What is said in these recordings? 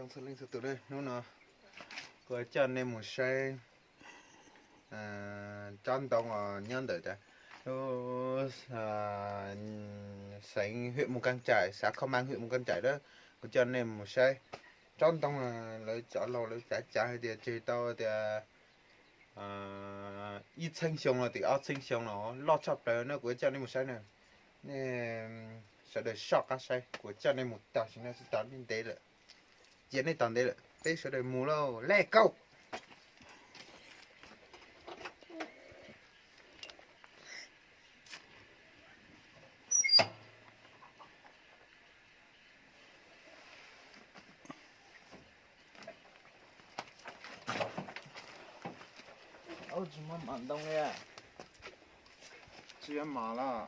Txhua leej txhua tus, hnub no kuv coj nej mus saib tsob ntoo os nyob ntawm lub xeev Hwm Mus Kaj Cais, xav Khau Mas Hwm Mus Kaj Cais lawm. Kuv coj nej mus saib tsob ntoo, lawv cov laus lawv cav cav hais tias tseg tau tias ib txheeb xyoo los tim ob txheeb xyoo los loj tshaj plaws na. Kuv coj nej mus saib na, nej sawv daws soj qab saib. Kuv coj nej mus tag sim no tsis tas nej ntev lawm, cia nej tos ntev lawm, peb sawv daws mus lauj, let's go. Tsis muaj mam ntoo li, tsis muaj mam los.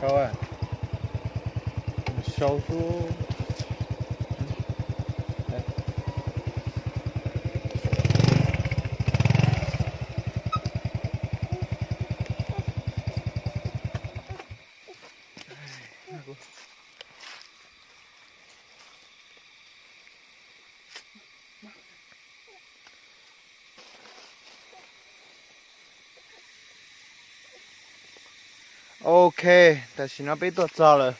Sau, sau xwb. Ok, tam sim no peb tuaj txog lawm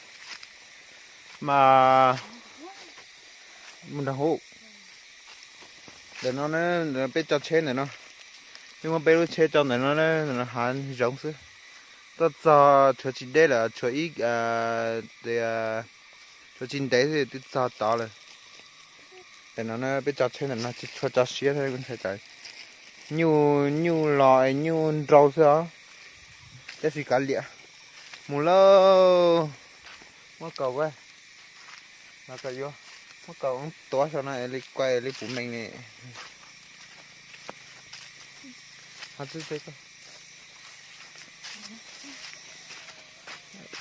mas mus nrog hu. Ntawm no peb tso tsheb ntawm no, peb muab peb lub tsheb tso ntawm no, ntawm no hav zoov xwb. Tuaj txog tshuav tsis deb lawm, tshuav ib, tshuav tsis ntev xwb twb txog tod lawm. Ntawm no peb tso tsheb ntawm no tsis tshua tso siab thiab, nyuj, nyuj los nyuj nrau xwb os. Tab sis kav liam, mus lauj. Muab kaus, no kaus yuav, muab kaus tuav saum no li kuai li puv meej li.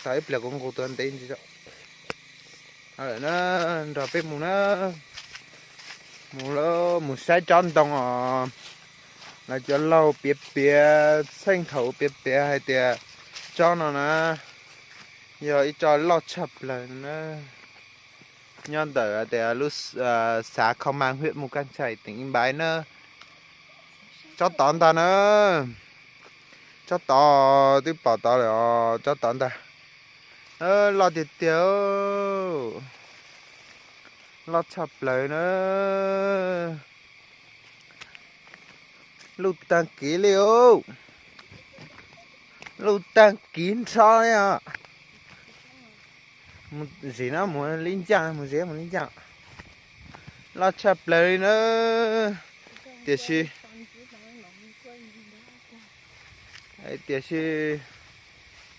Tau ib pliag kuv nqus tuav ntev ntsis. Lawm na, nrog peb mus na, mus lauj, mus saib tsob ntoo os. Lawv cov laug piav piav, txheej thaum piav piav hais tias tsob no na yog ib tsob loj tshaj plaws na. Nyob ntawm tias lub xav Khau Mas, hwm Mus Kaj Chais, teem Ib Npais na. Tsob tod ntag na. Tsob tod twb pom tod lawm os, tsob tod ntag. Loj tiag tiag, loj tshaj plaws na. Luj taag kiv li os, luj taag kiv nrho li os. Zim no mus li ncaaj, mus zem mus li ncaaj. Loj tshaj plaws li na. Tiam sis, tiam sis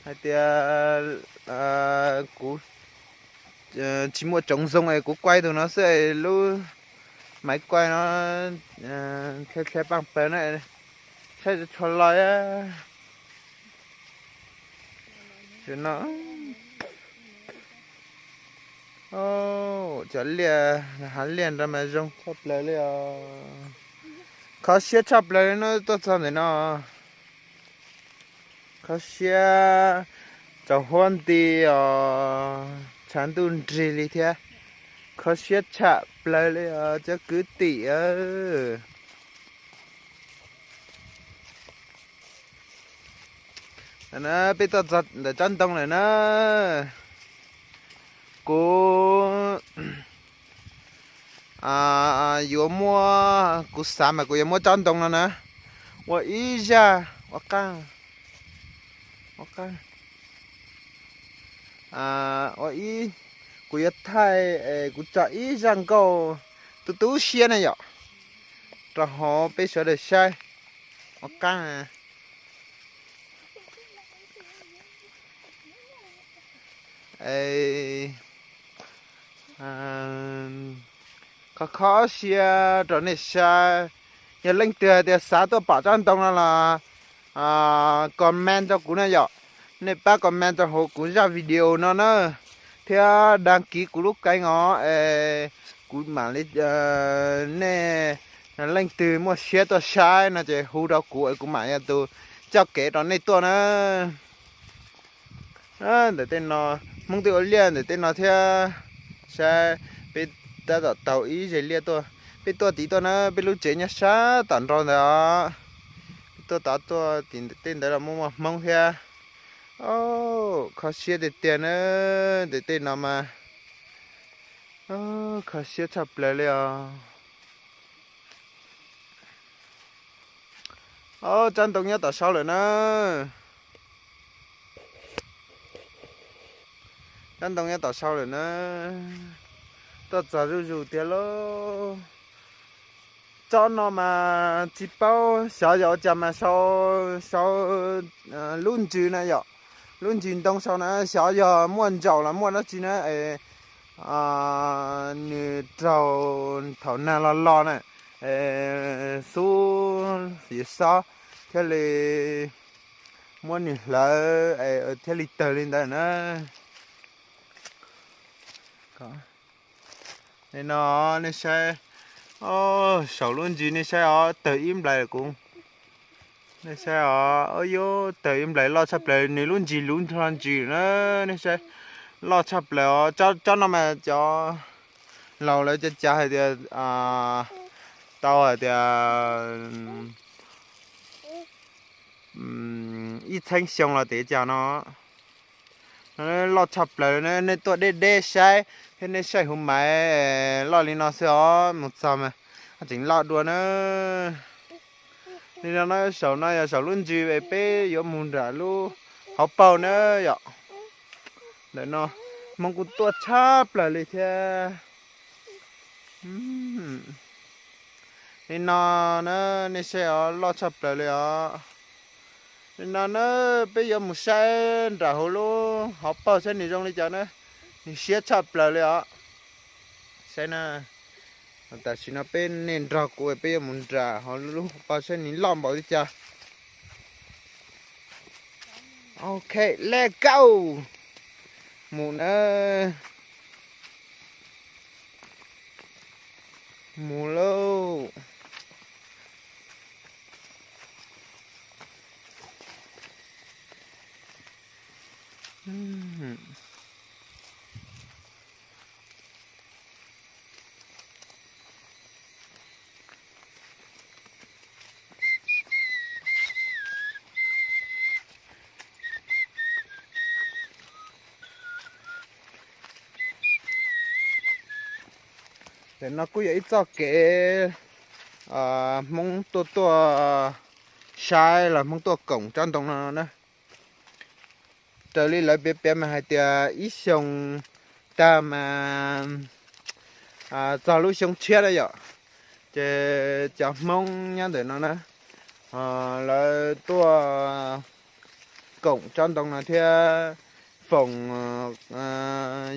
hais tias kuv tsis muaj tsoov zoo es kuv kuaj tug no xwb, lub maiv kuaj no dlhia dlhia paaj plaws na, saib tsis tshua loj. Cov liaj, hav liaj nrad mas zoo tshaj plaws li os. Kho siab tshaj plaws li na, tuaj txog ntawm no. Kho siab tsaus huab nti os, tshav ntuj nrig li thiab. Kho siab tshaj plaws li os cov kwv tij. Peb tuaj txog ntawm tsob ntoo lawm na. Kuv yuav muab, kuv xav mas kuv yuav muab tsob ntoo no na ua ib zaj, ua qa, ua ib, kuv yuav thaij, kuv tso ib zaj nkauj tu tu siab na yom, rau hauv peb sawv daws saib ua qa. Kho kho siab rau nej saib. Yog leej twg hais tias xav tuaj pom tsob ntoo no los comment rau kuv na yom. Nej pab comment rau hauv kuv zaj video no na, thiab đăng ký kuv lub kênh os, kuv mam li, nej leej twg muaj siab tuaj saib no ces hu rau kuv es kuv mam yog tus coj kev rau nej tuaj na. Ntawm tej no, Hmoob twb ua liaj ntawm tej no thiab. Saib, peb tab tom taug ib zes liaj tuaj, peb tuaj tid tuaj na, peb lub tsev nyob sab tom nraud ntawd os. Peb tuaj tod tuaj tim tej ntawd los muaj muaj Hmoob thiab. Kho siab tiag tiag na, ntawm tej no mas kho siab tshaj plaws li os. Tsob ntoo nyob tom sau lawm na. Tsob ntoo nyob tom sau lawm na. Tuaj txog zuj zus tiag lauj. Tsob no mas tsis paub xyov yog ua cas mas sau, sau lub ntsws na yom, lub ntsws ntoo sau na, xyov yog muaj ntsaum los muaj dab tsi na es nws raug thaum nag los los na, xub yim xob thiaj li muab nws hlawv thiaj li tawg li ntawd na. No nej saib, saum lub ntsws nej saib os, tawg ib nplais lawm kuv. Nej saib os, yuav tawg ib nplais loj tshaj plaws, nws lub ntsws luv nrho ntsws na. Nej saib, loj tshaj plaws os. Tsob no mas cov laus lawv cav cav hais tias tau hais tias ib txheeb xyoo los tiav cas no. Loj tshaj plaws na, nej tuaj deb deb saib thiab nej saib huv maiv loj li no xwb os, mus txog mas tseem loj dua na. Li no na, saum no yog saum lub ntsws es peb yuav mus nram lub hauv paug na yom. Ntawm no Hmoob kuj tuaj tshaj plaws li thiab. Li no na, nej saib os, loj tshaj plaws li os. Li no na, peb yuav mus saib nram hauv lub hauv paug saib nws zoo li cas na. Nws siab tshaj plaws li os. Saib na, tam sim no peb nej nrog kuv peb yuav mus nram hauv lub hauv paug saib nws loj npaum li cas. Ok, let's go. Mus na. Mus lauj. Ntawm no kuj yog ib txoj kev Hmoob tuaj tuaj saib los Hmoob tuaj koom tsob ntoo no na. Raws li lawv piav piav mas hais tias ib xyoo tag mas txog lub xyoo tshiab na yom, ces cov Hmoob nyob ntawm no na, lawv tuaj koom tsob ntoo no thiab foom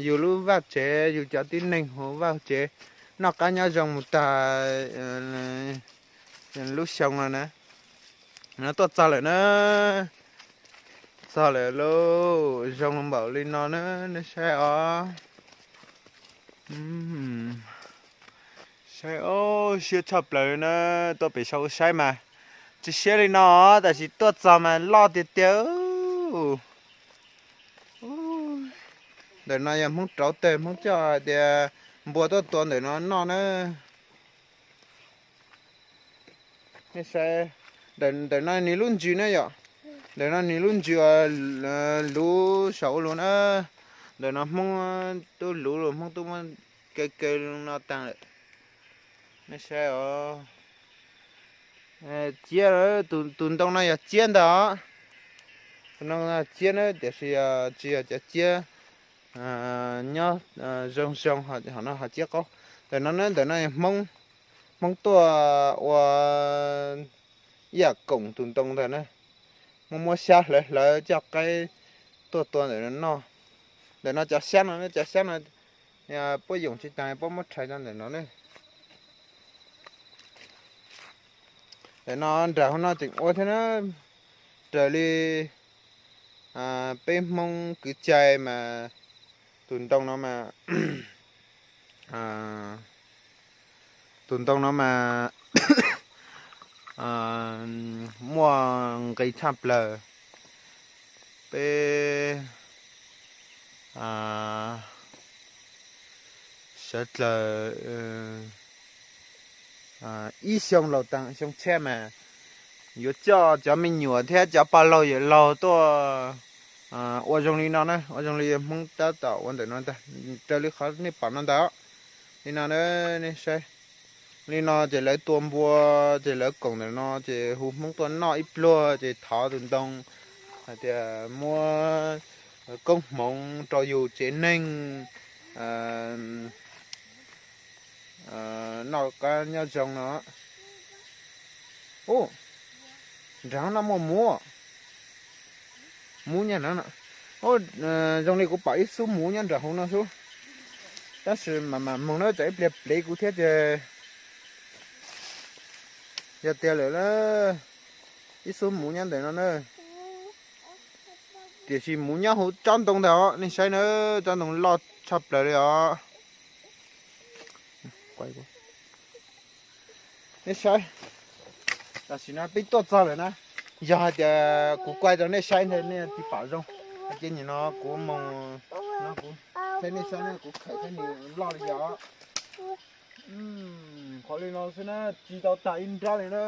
yus lub vaj tsev, yus cov tib neeg hauv vaj tsev noj qab nyob zoo mus tag lub xyoo no na. No tuaj txog lawm na, txog lawm lauj, zoo npaum li no na, nej saib os. Saib os, siab tshaj plaws li na, tuaj pem saud saib mas tsis siab li no, tab sis tuaj txog mas loj tiag tiag. Ntawm no yog Hmoob rauv tawg, Hmoob coj hais tias npua tuaj tua ntawm no noj na. Nej saib, ntawm no nws lub ntsws na yom, ntawm no nws lub ntsws uas luv saum ua luv na, ntawm no Hmoob tub luv los Hmoob tub muab kaw kaw no tag lawm. Nej saib os, ciab, tus ntoo no yog ciab ntag os. Tus ntoo no ciab na, tiam sis tsis yog cov ciab nyob zoo zoo, ho no ho ciab qaub. Ntawm no na, ntawm no Hmoob, Hmoob tuaj ua ib yam koom tus ntoo ntag na, muab muab xyab hlawv hlawv coj qaib tuaj tua ntawm no noj. Ntawm no cov xyab no, cov xyab no puab yoom tsis taag puab muab rhais rau ntawm no ne. Ntawm no nram hauv no tseem ua thiab na, raws li peb Hmoob kwv cai mas tus ntoo no mas tus ntoo no mas muaj nqis tshaj plaws. Peb sawv dlawg ib xyoo laus taag xyoo tshiab mas yuav coj cov me nyuam thiab cov pog laug yawm laug tuaj ua zoo li no na, ua zoo li Hmoob tab tom ua ntawm no ntag, raws li qhov nej pom no ntag. Li no na, nej saib, li no ces lawv tua npua, ces lawv koom ntawm no ces hu Hmoob tuaj noj ib pluag ces thov tus ntoo hais tias muab koob hmoov rau yus tsev neeg noj qab nyob zoo no. Ub, nram no muaj muv, muv nyob no. Zoo li kuv pom ib xub muv nyob nram hauv no xwb, tab sis mam mam moog na, tsam ib pliag plev kuv thiab ces yog tiag lawm na. Ib xub muv nyob ntawm no na, tiam sis muv nyob hauv tsob ntoo ntag os, nej saib na, tsob ntoo loj tshaj plaws li os. Nej saib, tam sim no peb tuaj txog lawm na, yog hais tias kuv kuaj rau nej saib ntag nej tsis pom zoo, ces nim no kuv moog no kuv, nej saib na, kuv khawm thiab nws loj li os. Qhov li no xwb na, tsis tau tag ib nrab li na,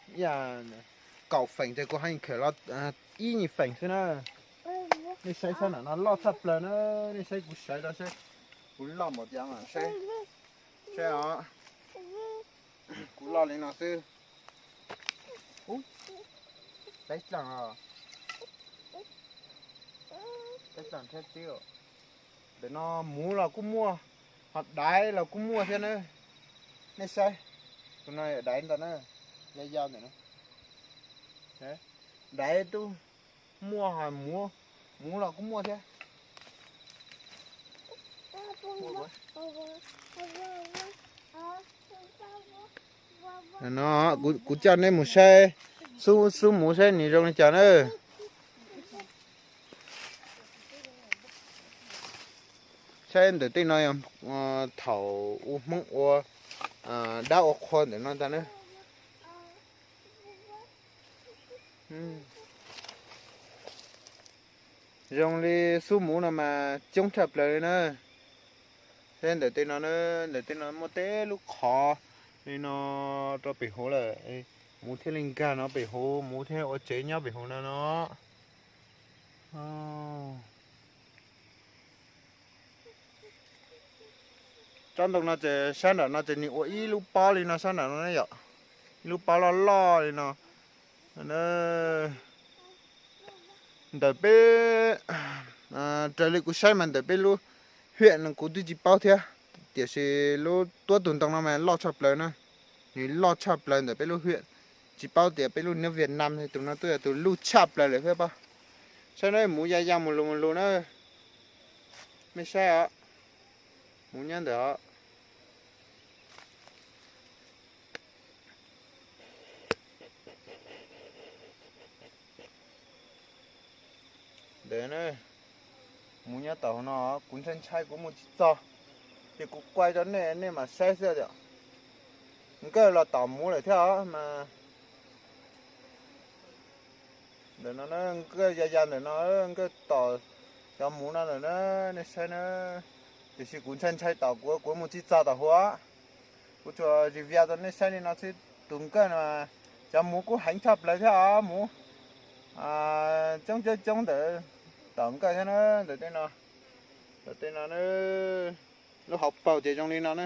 ib yam kaum feem ces kuv haj khawm los ib nyuag feem xwb na. Nej saib sab nram no loj tshaj plaws na, nej saib kuv sawv rau saib, kuv loj npaum cas mas saib, saib os, kuv loj li no xwb. Ub, teb dlaag os, teb dlaag thiab tib. Ntawm no muv los kuj muaj, ho daiv los kuj muaj thiab na. Nej saib, tus no daiv ntag na, yau yau ntawm no. Daiv tub muaj, ho muv, muv los kuj muaj thiab. No, kuv coj nej mus saib xub, xub muv saib nws zoo li cas na. Saib ntawm tej no yog thaum u Hmoob ua dab ua qhua ntawm no ntag na. Zoo li xub muv no mas coob tshaj plaws li na. Saib ntawm tej no na, ntawm tej no muaj tej lub qhov li no rau pem hauv lawm. Muv thiaj li nkag no pem hauv, muv thiaj ua tsev nyob pem hauv no no. Tsob ntoo no ces sab nram no ces nws ua ib lub pob li no sab nram no ne yom. Ib lub pob loj loj li no. Ntawm peb, raws li kuv saib mas ntawm peb lub hiam no kuv twb tsis paub thiab, tiam sis lub tuab tus ntoo no mas loj tshaj plaws na. Nws loj tshaj plaws ntawm peb lub hiam. Tsis paub tias peb lub niab Viaj Nam tus no twb yog tus loj tshaj plaws lawm thiab pob. Saib na, muv ya ya mus lus mus lus na. Mej saib os, muv nyob ntawm os. Ntawm na, muv nyob tom hauv no, kuv ntshai ntshai kuv mus tsis txog, ces kuv quaj rau nej, nej mam saib xwb tias nkawj los tom muv lawm thiab os mas. Ntawm no na, nkawj ya ya ntawm no, nkawj tom cov muv no ntawm na, nej saib na. Tiam sis kuv ntshai ntshai tom kuv, kuv mus tsis txog tom hauv. Kuv tsuas review rau nej saib li no xwb, tus nkawj no, cov muv kuj heev tshaj plaws thiab os, muv coob coob coob ntawm tom nkawj thiab na, ntawm tej no. Ntawm tej no, lub hauv paus ces zoo li no na.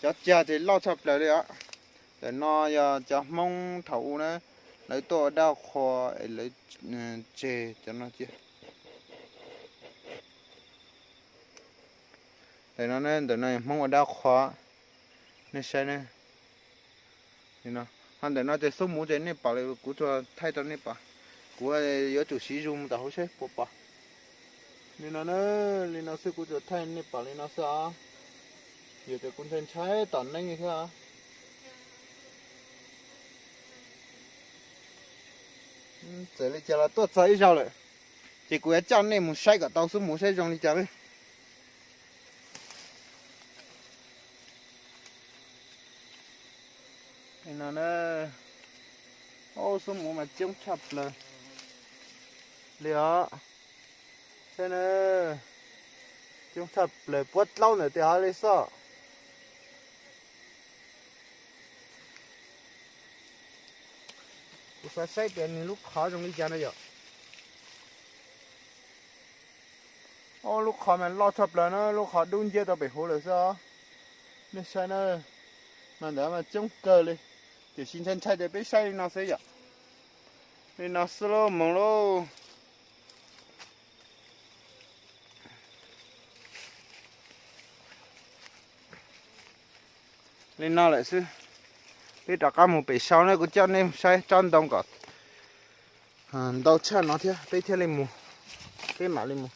Cov cag ces loj tshaj plaws li os. Ntawm no yog cov Hmoob thaum ub na, lawv tuaj ua dab qhua es lawv tseg cov no cia. Ntawm no, ntawm no yog Hmoob ua dab qhua, nej saib na. Ho ntawm no ces xub muv ces nej pom li, kuv tsuas thaij rau nej pom. Kuv yuav tsum siv zog mus tom hauv saib puas pom. Li no na, li no xwb kuv tsuas thaij nej pom li no xwb os. Yog tias kuv ntshai ntshai tom neeb li thiab os. Txawm li cas los tuaj txog ib zaug lawm, ces kuv yuav coj nej mus saib kom tau xub muv saib zoo li cas li. Li no na, xub muv mas coob tshaj plaws li os. Saib na, coob tshaj plaws puab dlaub ntawm tej hov li xwb. Kuv xav saib tias nws lub qhov zoo li cas na yom. Ob lub qhov mas loj tshaj plaws na, lub qhov dub nciab rau pem hauv lawm xwb os. Nej saib na, mas ntawd mas coob kawg li, tiam sis ntshai ntshai ces peb saib li no xwb yom. Li no xwb lauj, moog lauj. Li no lawm xwb. Peb rov qab mus pem saud na, kuv coj nej saib tsob ntoo kom ntau tshaj no thiab peb thiaj li mus, peb mam li mus.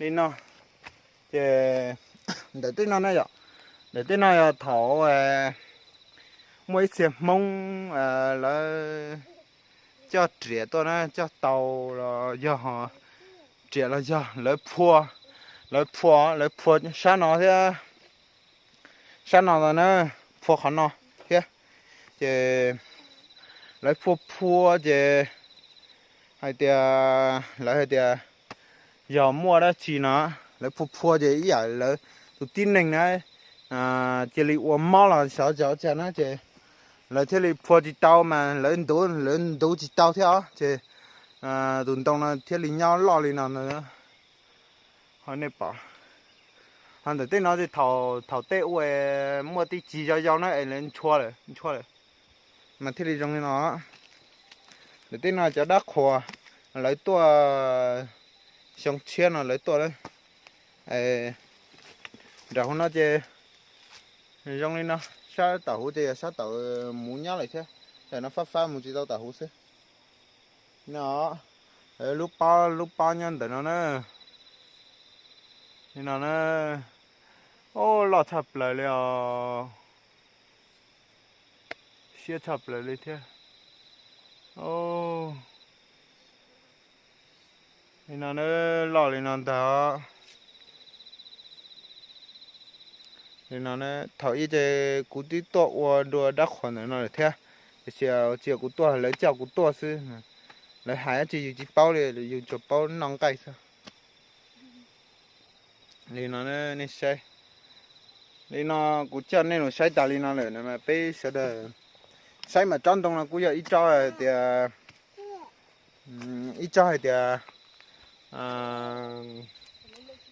Li no, ces ntawm tej no na yom, ntawm tej no yog thaum muaj ib txhia Hmoob lawv coj riam tuaj na, coj tau los yog riam los yog lawv phua, lawv phua, lawv phua sab no thiab. Sab no na, phua qhov no thiab. Ces lawv phua phua ces hais tias, lawv hais tias yog muaj dab tsi no, lawv phua phua ces ib yam lawv tus tib neeg na cia li ua mob los xyov xyov cas na ces lawv thiaj li phua tsis tau mas lawv ntuv, lawv ntuv tsis tau thiab os ces tus ntoo no thiaj li nyob loj li no na. Ho nej pom, ho ntawm tej no ces thaum, thaum tej ua muaj tej txiv yau yau na es lawv ntshua lawm, ntshua lawm mas thiaj li zoo li no. Ntawm tej no cov dab qhuas lawv tuaj, xyoo tshiab no lawv tuaj lawm. Nram hauv no ces zoo li no, sab tom huv ces yog sab tom muv nyob lawm thiab, tam no fab fab mus tsis tau tom huv xwb. No, lub pob, lub pob nyob ntawm no na. Li no na, o, loj tshaj plaws li os. Siab tshaj plaws li thiab. Li no na, loj li no ntag. Li no, thaum ub ces kuv twb tuaj ua dua dab qhuas ntawm no lawm thiab, tiam sis tsis yog kuv tuaj, lawv coj kuv tuaj xwb. Lawv hais dab tsi yus tsis paub li, yus tsuas paub noj nqaij xwb. Li no nej saib, li no kuv coj nej los saib tas li no lawm mas peb sawv daws saib mas tsob ntoo no kuj yog ib tsob hais tias, ib tsob hais tias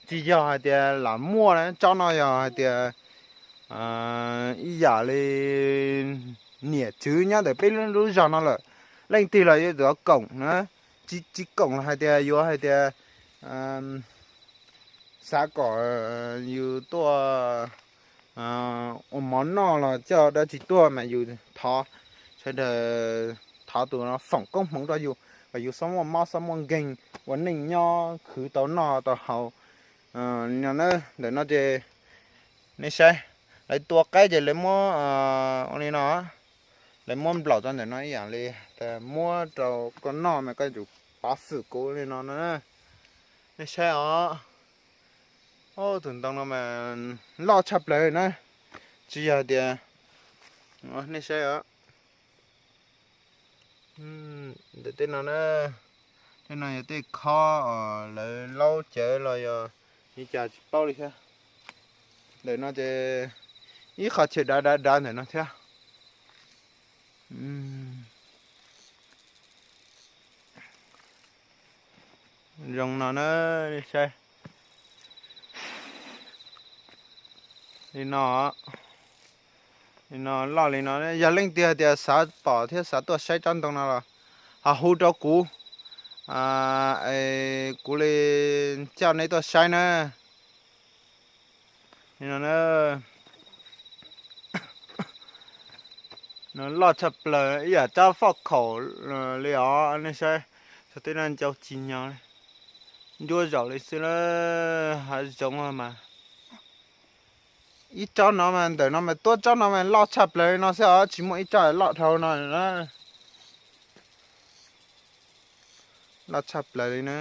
Tsis yog hais tias lam muaj na, tsob no yog hais tias ib yam li niam tswv nyob ntawm peb lub zog no lawm. Leej twg los yuav tsum koom na, tsis koom los hais tias yuav hais tias xav kom yus tuaj ua mov noj los coj dab tsi tuaj mas yus thov sawv daws thov tus no foom koob hmoov rau yus, kom yus txhob muaj mob txhob muaj nkeeg, ua neej nyob khwv tau noj tau haus. Li no na, ntawm no ces nej saib, lawv tua qaib ces lawv muab ua li no, lawv muab nplaum rau ntawm no ib yam li muab rau koj noj mas koj yuav tsum pav fwm kuv li no no. Nej saib os, tus ntoo no mas loj tshaj plaws na, tsis yog tias, nej saib os, ntawm tej no na, tej no yog tej khob lawv laub cawv los yog li cas tsis paub li thiab. Ntawm no ces ib qho chaw dav dav dav ntawm no thiab. Zoo no na, nej saib. Li no, li no loj li no, yog leej twg hais tias xav pom thiab xav tuaj saib tsob ntoo no los ho hu rau kuv, kuv li coj nej tuaj saib na. Li no, loj tshaj plaws ib yam tsob foj khaum li os, nej saib, txog tej no ncau ci nyog li, ncuab zaum li xwb na, hav zoov mas. Ib tsob no mas ntawm no mas tuab tsob no mas loj tshaj plaws li no xwb os, tsis muaj ib tsob loj dhau no na. Loj tshaj plaws li na.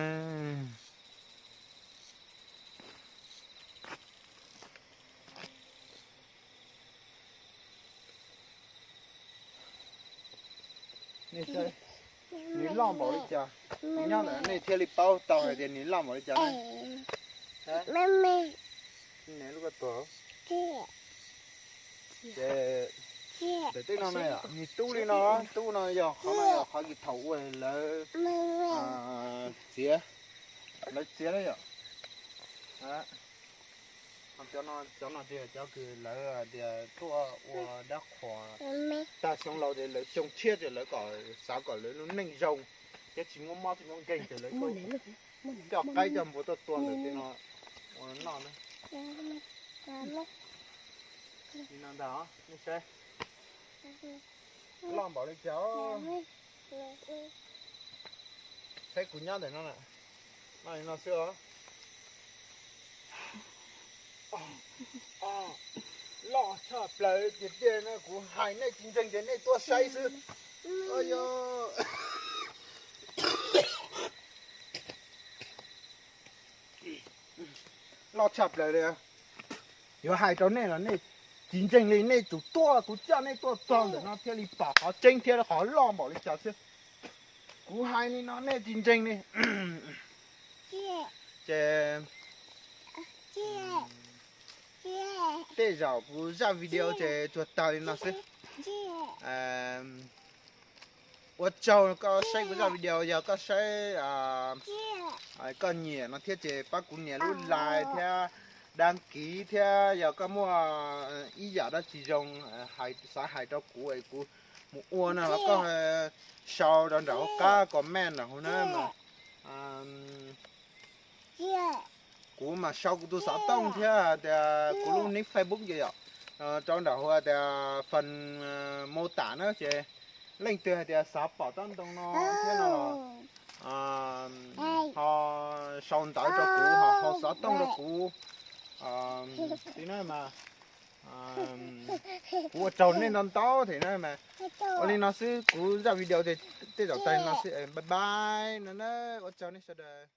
Nws loj npaum li cas, nyob ntawm nej thiaj li paub tau hais tias nws loj npaum li cas na. Ces ntawm tej no na, nws tub li no, tub no yog qhov no yog qhov kis thaum ua lawv txiav, lawv txiav na yom. Cov no ces cov kws lawv tias tuaj ua dab qhuas tag xyoo laus ces lawv xyoo tshiab ces lawv kom xav kom lawv lub neej zoo thiab tsis muaj mob tsis muaj nkeeg ces lawv coj qaib coj npua tuaj tua ntawm tej no ua noj na. Li no ntag, nej saib, loj npaum li cas. Saib kuv nyob ntawm no, no li no xwb os. Loj tshaj plaws tiag tiag na, kuv hais nej tsis ntseeg ces nej tuaj saib xwb. Loj tshaj plaws li. Yuav hais rau nej los nej tsis ntseeg li, nej tsum tuaj, kuv coj nej tuaj txog ntawm no thiaj li pom qhov tseeb thiab qhov loj npaum li cas xwb. Kuv hais li no nej tsis ntseeg li. Ces tej zaum kuv zaj video ces tsuas tag li no xwb. Ua tsaug koj saib kuv zaj video, yog koj saib, koj nyiam no thiab ces pab kuv nias lub like thiab đăng ký thiab, yog koj muaj ib yam dab tsi zoo hais, xav hais rau kuv es kuv mus ua no los koj sau rau nram hauv qab comment nram hauv na. Kuv mam sau kuv tus xov tooj thiab tias kuv lub nick Facebook ces yom, rau nram hauv tias phần mô tả na ces leej twg hais tias xav pom tsob ntoo no thiab no los ho sau ntawv rau kuv, ho sau xov tooj rau kuv. Li na mas kuv ua tsaug nej ntau ntau thiab na mas. Ua li no xwb, kuv zaj video ces tej zaum tag li no xwb, bye bye no na, ua tsaug nej sawv daws.